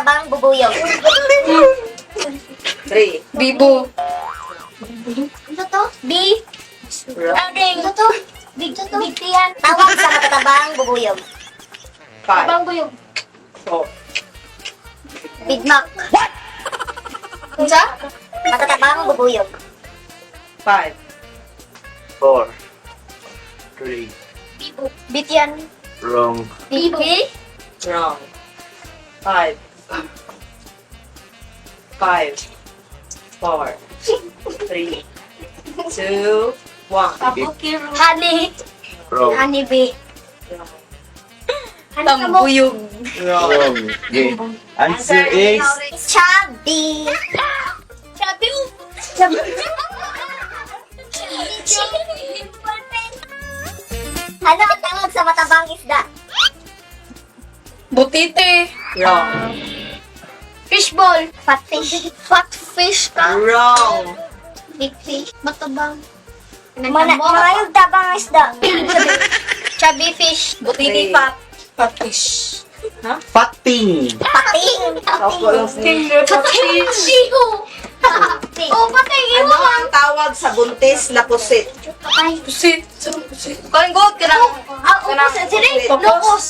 matabang bubuyog? Three. Bibo. Ano to? B. Wrong. Ano to? Big to? Big tiyan. Tawag sa matatabang bubuyog. Five. Tabang buyog. Four. Big Mac. Unsa? Matatabang bubuyog. Five. Four. Three. Bibo. Bitian. Wrong. Bibo. Wrong. Five. Five. Four. Three. Two. One. Honey. Wrong. Honey bee. Wrong. Tambuyog. Wrong. Wrong. Okay. Answer is Chubby. Chubby. Chubby. Ano ang tawag sa matabang isda? Butite. Wrong. Fishball. Fat fish. Fat fish ka. Wrong. Big fish. Matabang. Mana, mga tabang isda. Chubby fish. Butiti Three. fat. Fat fish. Pating. Pating. Fat fish. Oh, patay. Ano ang tawag sa buntis na pusit? Patay. Pusit. Pusit. Kain god. Kanang. Ah, upos. Sila. Lukos.